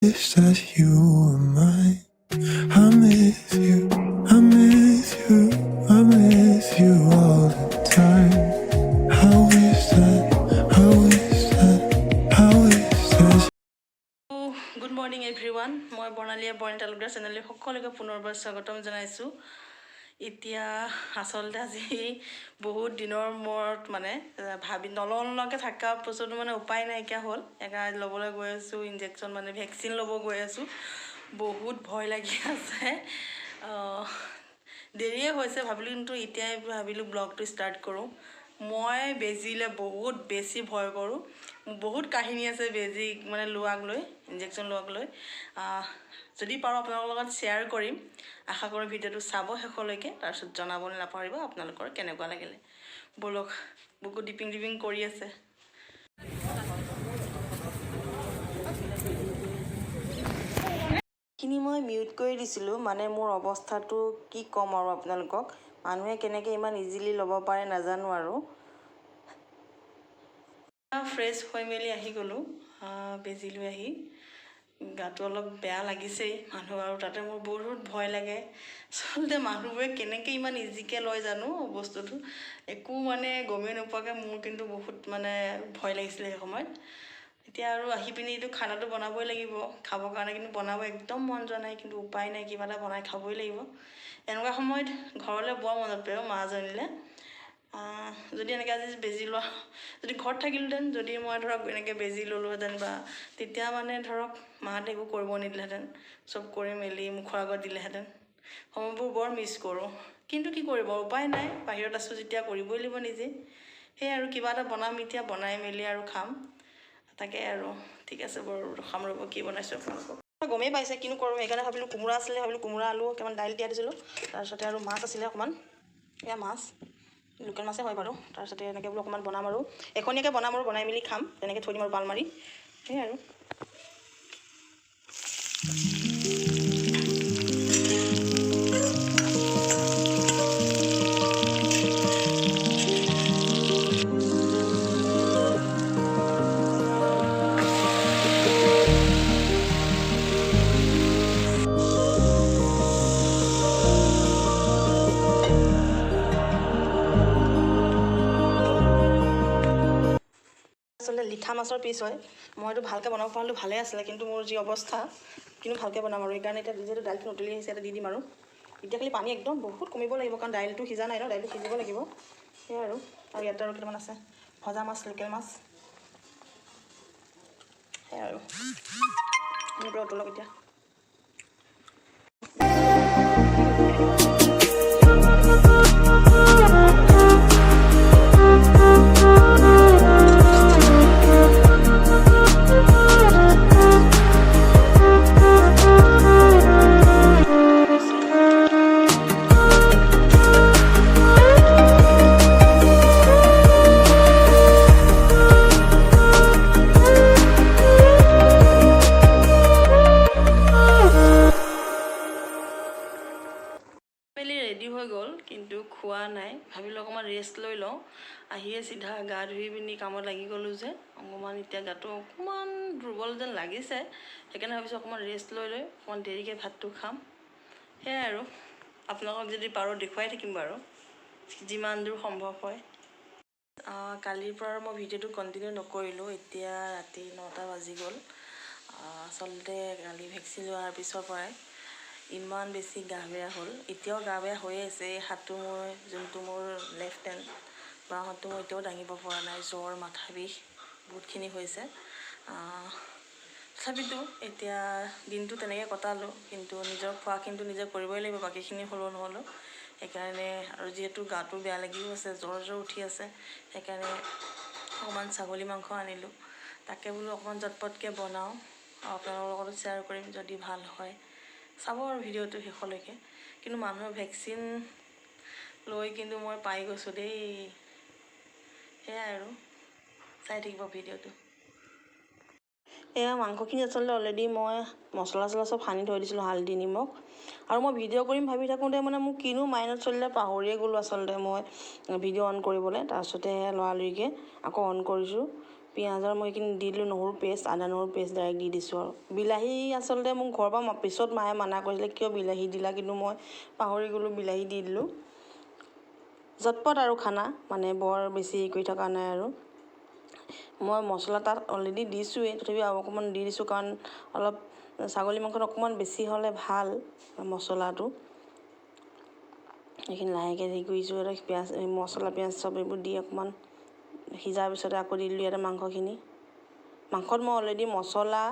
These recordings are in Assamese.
Wish that you were mine. I miss you, I miss you, I miss you all the time. I wish that, I wish that, I wish that. Good morning everyone, মই বৰ্ণালীয়ে বৰ্ণি তালুকদাৰ চেনেললৈ সকলোকে পুনৰবাৰ স্বাগতম জনাইছোঁ। এতিয়া আচলতে আজি বহুত দিনৰ মূৰত মানে ভাবি নলওঁ নলওঁকৈ থকাৰ পাছতো মানে উপায় নাইকিয়া হ'ল। সেইকাৰণে ল'বলৈ গৈ আছোঁ ইনজেকশ্যন, মানে ভেকচিন ল'ব গৈ আছোঁ। বহুত ভয় লাগি আছে। দেৰিয়ে হৈছে ভাবিলোঁ, কিন্তু এতিয়াই ভাবিলোঁ ব্লগটো ষ্টাৰ্ট কৰোঁ। মই বেজীলৈ বহুত বেছি ভয় কৰোঁ। মোৰ বহুত কাহিনী আছে বেজী মানে লোৱাক লৈ, ইনজেকশ্যন লোৱাক লৈ। যদি পাৰোঁ আপোনালোকৰ লগত শ্বেয়াৰ কৰিম। আশা কৰোঁ ভিডিঅ'টো চাব শেষলৈকে, তাৰপিছত জনাবলৈ নাপাহৰিব আপোনালোকৰ কেনেকুৱা লাগিলে। ব'লক, বুকু ডিপিং ডিপিং কৰি আছে। খিনি মই মিউট কৰি দিছিলোঁ, মানে মোৰ অৱস্থাটো কি ক'ম আৰু আপোনালোকক, মানুহে কেনেকৈ ইমান ইজিলি ল'ব পাৰে নাজানো আৰু। ফ্ৰেছ হৈ মেলি আহি গ'লোঁ। বেজী লৈ আহি গাটো অলপ বেয়া লাগিছেই মানুহ, আৰু তাতে মোৰ বহুত ভয় লাগে। আচলতে মানুহবোৰে কেনেকৈ ইমান ইজিকৈ লয় জানো বস্তুটো, একো মানে গমেই নোপোৱাকৈ। মোৰ কিন্তু বহুত মানে ভয় লাগিছিলে সেই সময়ত। এতিয়া আৰু আহি পিনি এইটো খানাটো বনাবই লাগিব খাবৰ কাৰণে, কিন্তু বনাব একদম মন যোৱা নাই, কিন্তু উপায় নাই, কিবা এটা বনাই খাবই লাগিব। এনেকুৱা সময়ত ঘৰলৈ বৰ মনত পৰে মাজনীলৈ। যদি এনেকৈ আজি বেজী লোৱা, যদি ঘৰত থাকিলোহেঁতেন, যদি মই ধৰক এনেকৈ বেজী ল'লোহেঁতেন বা তেতিয়া মানে ধৰক মাহঁতে একো কৰিব নিদিলেহেঁতেন, চব কৰি মেলি মুখৰ আগত দিলেহেঁতেন। সময়বোৰ বৰ মিছ কৰোঁ, কিন্তু কি কৰিব, উপায় নাই, বাহিৰত আছোঁ যেতিয়া কৰিবই লাগিব নিজে। সেয়াই আৰু কিবা এটা বনাম এতিয়া, বনাই মেলি আৰু খাম, তাকে আৰু। ঠিক আছে বাৰু, খাম ৰ'ব, কি বনাইছোঁ আপোনালোকক গমেই পাইছে কিনো কৰোঁ। সেইকাৰণে ভাবিলোঁ কোমোৰা আছিলে, ভাবিলোঁ কোমোৰা আলু অকণমান দাইল তিয়াই দিছিলোঁ। তাৰপিছতে আৰু মাছ আছিলে অকণমান, এয়া মাছ লোকেল মাছে হয় বাৰু। তাৰপিছতে এনেকৈ বোলো অকণমান বনাম আৰু এখনীয়াকৈ বনাম আৰু বনাই মেলি খাম, তেনেকৈ থৈ দিম আৰু বাল মাৰি, সেয়াই আৰু। আচলতে লিঠা মাছৰ পিচ হয়, মইতো ভালকৈ বনাব পৰা ভালেই আছিলে, কিন্তু মোৰ যি অৱস্থা কিন্তু ভালকৈ বনাম আৰু। সেইকাৰণে এতিয়া যিহেতু দাইলখিনি উতলি আহিছে, এটা দি দিম আৰু। এতিয়া খালি পানী একদম বহুত কমিব লাগিব, কাৰণ দাইলটো সিজা নাই ন, দাইলটো সিজিব লাগিব, সেয়াই আৰু। আৰু ইয়াতে আৰু কেইটামান আছে ভজা মাছ, লোকেল মাছ, সেয়াই আৰু। মোৰ উতলক এতিয়া। মেলি ৰেডি হৈ গ'ল, কিন্তু খোৱা নাই। ভাবিলোঁ অকণমান ৰেষ্ট লৈ লওঁ। আহিয়ে চিধা গা ধুই পিনি কামত লাগি গ'লোঁ যে অকণমান এতিয়া গাটো অকণমান দুৰ্বল যেন লাগিছে, সেইকাৰণে ভাবিছোঁ অকণমান ৰেষ্ট লৈ লৈ অকণমান দেৰিকৈ ভাতটো খাম, সেয়াই আৰু। আপোনালোকক যদি পাৰোঁ দেখুৱাই থাকিম বাৰু, যিমান দূৰ সম্ভৱ হয়। কালিৰ পৰা মই ভিডিঅ'টো কণ্টিনিউ নকৰিলোঁ। এতিয়া ৰাতি 9টা বাজি গ'ল। আচলতে কালি ভেকচিন লোৱাৰ পিছৰ পৰাই ইমান বেছি গা বেয়া হ'ল, এতিয়াও গা বেয়া হৈয়ে আছে। এই হাতটো মোৰ যোনটো মোৰ লেফ্ট হেণ্ড, বাওঁ হাতটো মই এতিয়াও দাঙিব পৰা নাই, জ্বৰ মাথা বিষ বহুতখিনি হৈছে। তথাপিতো এতিয়া দিনটো তেনেকৈ কটালোঁ, কিন্তু নিজৰ খোৱাখিনিতো নিজে কৰিবই লাগিব, বাকীখিনি হ'লেও নহ'লেও। সেইকাৰণে আৰু যিহেতু গাটো বেয়া লাগিও আছে, জ্বৰ জ্বৰ উঠি আছে, সেইকাৰণে অকণমান ছাগলী মাংস আনিলোঁ, তাকে বোলো অকণমান জটপটকৈ বনাওঁ আৰু আপোনালোকৰ লগতো শ্বেয়াৰ কৰিম যদি ভাল হয়। চাব আৰু ভিডিঅ'টো শেষলৈকে। কিন্তু মানুহে ভেকচিন লৈ কিন্তু মই পাই গৈছোঁ দেই, সেয়াই আৰু, চাই থাকিব ভিডিঅ'টো। এয়া মাংসখিনি আচলতে অলৰেডি মই মছলা চছলা চব সানি থৈ দিছিলোঁ, হালধি নিমখ। আৰু মই ভিডিঅ' কৰিম ভাবি থাকোঁতে মানে মোৰ কিনো মাইণ্ডত চলিলে পাহৰিয়ে গ'লোঁ আচলতে মই ভিডিঅ' অন কৰিবলৈ। তাৰপিছতে লৰালৰিকৈ আকৌ অন কৰিছোঁ। পিঁয়াজৰ মই এইখিনি দি দিলোঁ, নহৰু পেষ্ট, আদা নহৰু পেষ্ট ডাইৰেক্ট দি দিছোঁ। আৰু বিলাহী আচলতে মোক ঘৰৰ পৰা পিছত মায়ে মানা কৰিছিলে, কিয় বিলাহী দিলা? কিন্তু মই পাহৰি গ'লোঁ, বিলাহী দি দিলোঁ। ঝটপট আৰু খানা, মানে বৰ বেছি হেৰি কৰি থকা নাই। আৰু মই মছলা তাত অলৰেডি দিছোঁৱেই, তথাপিও আৰু অকণমান দি দিছোঁ, কাৰণ অলপ ছাগলী মাংসত অকণমান বেছি হ'লে ভাল মছলাটো। এইখিনি লাহেকৈ হেৰি কৰিছোঁ আৰু পিঁয়াজ, মছলা, পিঁয়াজ চব এইবোৰ দি অকণমান সিজাৰ পিছতে আকৌ দি দিলোঁ ইয়াতে মাংসখিনি। মাংসত মই অলৰেডি মছলা,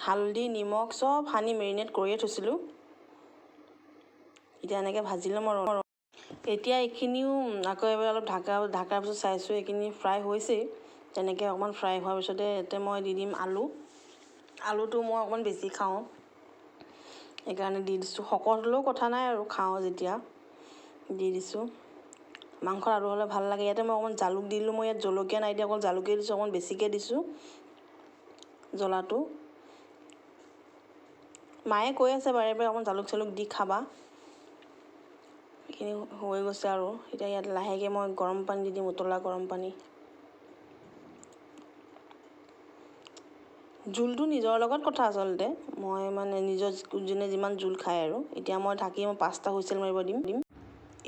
হালধি, নিমখ চব সানি মেৰিনেট কৰিয়ে থৈছিলোঁ। এতিয়া এনেকৈ ভাজি ল'ম আৰু এতিয়া এইখিনিও আকৌ এবাৰ অলপ ঢাকাৰ পিছত চাইছোঁ, এইখিনি ফ্ৰাই হৈছেই। তেনেকৈ অকণমান ফ্ৰাই হোৱাৰ পিছতে ইয়াতে মই দি দিম আলু। আলুটো মই অকণমান বেছি খাওঁ, সেইকাৰণে দি দিছোঁ। শকত হ'লেও কথা নাই আৰু, খাওঁ যেতিয়া দি দিছোঁ। মাংসত আলু হ'লে ভাল লাগে। ইয়াতে মই অকণমান জালুক দিলোঁ। মই ইয়াত জলকীয়া নাই দিয়া, অকল জালুকেই দিছোঁ, অকণমান বেছিকৈ দিছোঁ জ্বলাটো। মায়ে কৈ আছে বাৰে বাৰে, অকণমান জালুক চালুক দি খাবা। এইখিনি হৈ গৈছে আৰু এতিয়া ইয়াত লাহেকৈ মই গৰম পানী দি দিম, উতলা গৰম পানী। জোলটো নিজৰ লগত কথা আচলতে, মই মানে নিজৰ যোনে যিমান জোল খায়। আৰু এতিয়া মই ঢাকি মই পাঁচটা হুইচেল মাৰিব দিম।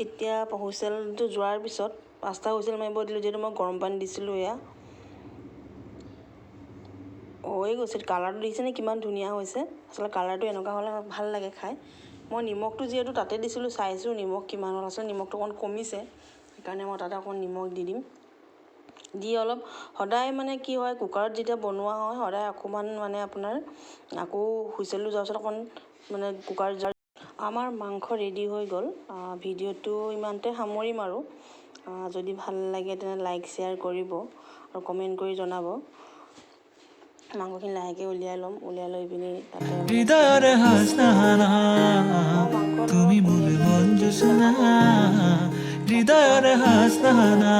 এতিয়া হুইচেলটো যোৱাৰ পিছত 5টা হুইচেল মাৰিব দিলোঁ, যিহেতু মই গৰম পানী দিছিলোঁ। এয়া হৈ গৈছে। কালাৰটো দেখিছেনে কিমান ধুনীয়া হৈছে? আচলতে কালাৰটো এনেকুৱা হ'লে ভাল লাগে খাই। মই নিমখটো যিহেতু তাতে দিছিলোঁ, চাইছোঁ নিমখ কিমান হ'ল। আচলতে নিমখটো অকণ কমিছে, সেইকাৰণে মই তাতে অকণ নিমখ দি দিম। দি অলপ সদায় মানে কি হয়, কুকাৰত যেতিয়া বনোৱা হয়, সদায় অকণমান মানে আপোনাৰ আকৌ হুইচেলটো যোৱাৰ পিছত অকণ মানে কুকাৰত। আমাৰ মাংস ৰেডি হৈ গ'ল। ভিডিঅ'টো ইমানতে সামৰিম আৰু যদি ভাল লাগে তেনে লাইক, শ্বেয়াৰ কৰিব আৰু কমেণ্ট কৰি জনাব। মাংসখিনি লাহেকৈ উলিয়াই ল'ম। উলিয়াই লৈ পিনি তাতে হৃদয়ৰে হাসনানা, তুমি মোৰ মন জোছনা, হৃদয়ৰে হাসনানা।